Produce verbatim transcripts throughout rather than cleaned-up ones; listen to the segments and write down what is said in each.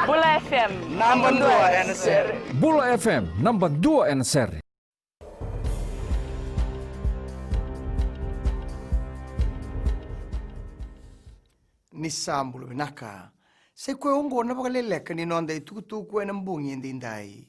Bula F M, namba dua ena sere. Bula F M, namba dua ena sere. Ni sa bula vinaka. Sa i koya oqo na vakaleleka ni noda itukutuku ena bogi edaidai.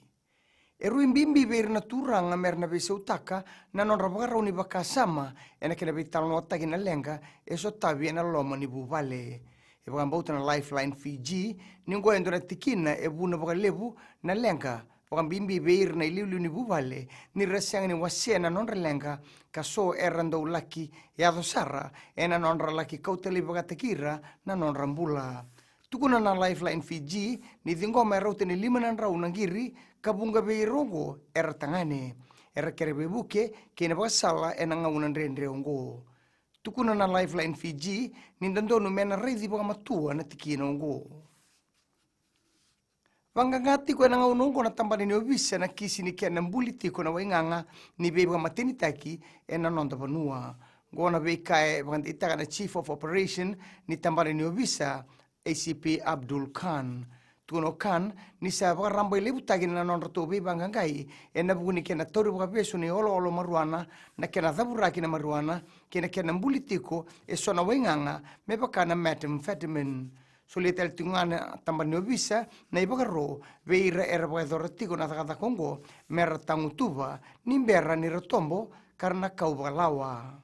E rui bibi vei ira na turaga me ra na veisautaka na nodra vakarau ni vakasama ena kena veitalanoataki na leqa e sotavi ena loma ni vuvale. E vakabauta na Lifeline Fiji ni oqo e dua na tikina e vuna vakalevu na leqa, vakabibi vei ira na iliuliu ni vuvale, ni ra sega ni wasea na nodra leqa, ka so era dau laki yaco sara ena nodra laki kauta laivi vakataki ira na nodra bula. Tukuna na Lifeline Fiji ni ciqoma e rauta ni lima na drau na qiri, ka vuqa vei ira oqo era tagane. Era kere veivuke kei na vakasala ena gauna dredre oqo. Tukuna na Lifeline Fiji ni dodonu me na raici vakamatua na tikina oqo. Vaqaqa tiko ena gauna oqo na tabana ni ovisa na kisi ni kena buli tiko na waigaga ni veivakamatenitaki ena noda vanua. Oqo na veika e vakadeitaka na Chief of Operation ni tabana ni ovisa, A C P Abdul Khan. Tukuna o Khan ni sa vakarabailevutaki na nodratou veivaqaqai ena vuku ni kena tauri vakavesu ni oloolo maruana, na kena cavuraki na maruana, kei na kena buli tiko e so na waigaga me vaka na methamphetamine. Solia tale tiko ga na tabana ni ovisa na ivakaro vei ira era vakayacora tiko na cakacaka oqo me ra tagutuva ni bera ni ra tobo ka ra na kau vakalawa.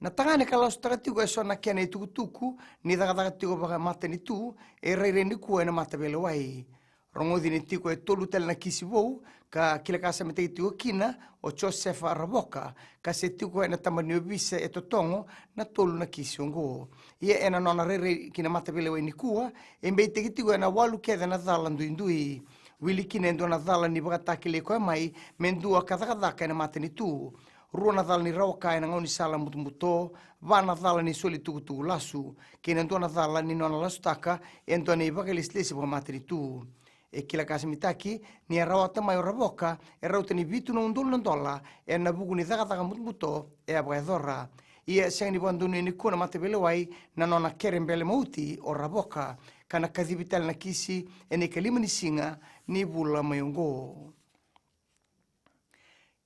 Na tagane ka lasutaka tiko e so na kena itukutuku ni cakacaka tiko vakamatanitu e rairai nikua ena mataveilewai. Rogoci ni tiko e tolu tale na kisi vou ka kilakasamitaki tiko kina o Josefa Ravoka, ka se tiko ena tabana ni ovisa e Totogo na tolu na kisi oqo. Ia ena nona rairai ki na mataveilewai nikua, e beitaki tiko ena walu kece na cala duidui. Wili kina e dua na cala ni vakatakilai koya mai me dua ka cakacaka ena matanitu, rua na cala ni rawa ka ena gaunisala butobuto, va na cala ni soli tukutuku lasu, kei na dua na cala ni nona lasutaka e dua na ivakalesilesi vakamatanitu. E kilakasamitaki ni a rawata mai o Ravoka e rauta ni vitu na udolu na dola ena vuku ni cakacaka butobuto e a vakayacora. Ia e sega ni vakadonuya nikua na mataveilewai na nona kere bele mauti o Ravoka, ka na kacivi tale na kisi ena ikalima ni siga ni vula mai oqo.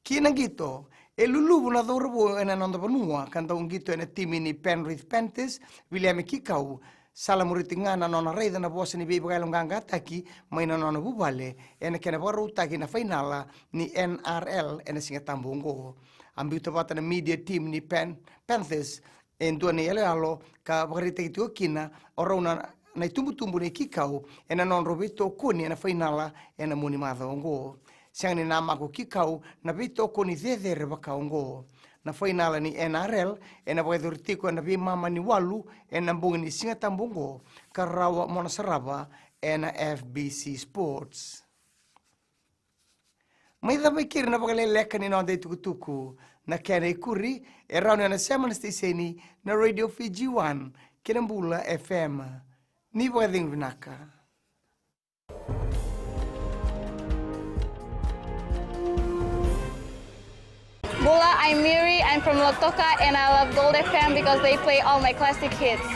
Ki na qito, e luluvu na cauravou ena noda vanua ka dau qito ena timi ni Penrith Panthers, Viliame Kikau, sa lamuriti ga na nona raica na vosa ni veivakayaloqaqataki mai na nona vuvale ena kena vakarautaki na fainala ni N R L ena Siga Tabu oqo. A biuta vata na media team ni Pan-, Panthers e dua na iyaloyalo ka vakaraitaki tiko kina o rau na, na itubutubu nei Kikau ena nodrau veitokoni ena fainala ena mua ni macawa oqo. Sega ni namaka o Kikau na veitokoni cecere vaka oqo. Na fainala ni N R L ena vakayacori tiko ena veimama ni walu ena bogi ni Siga Tabu oqo, ka rawa mo na sarava ena F B C Sports. Mai cava e keri na vakaleleka ni noda itukutuku. Na kena ikuri e rawa ni o na sema na siteseni na Radio Fiji One kei na Bula F M. Ni vakacegu vinaka. Bula, I'm Miri, I'm from Lautoka, and I love Gold F M because they play all my classic hits.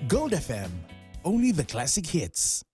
Gold F M, only the classic hits.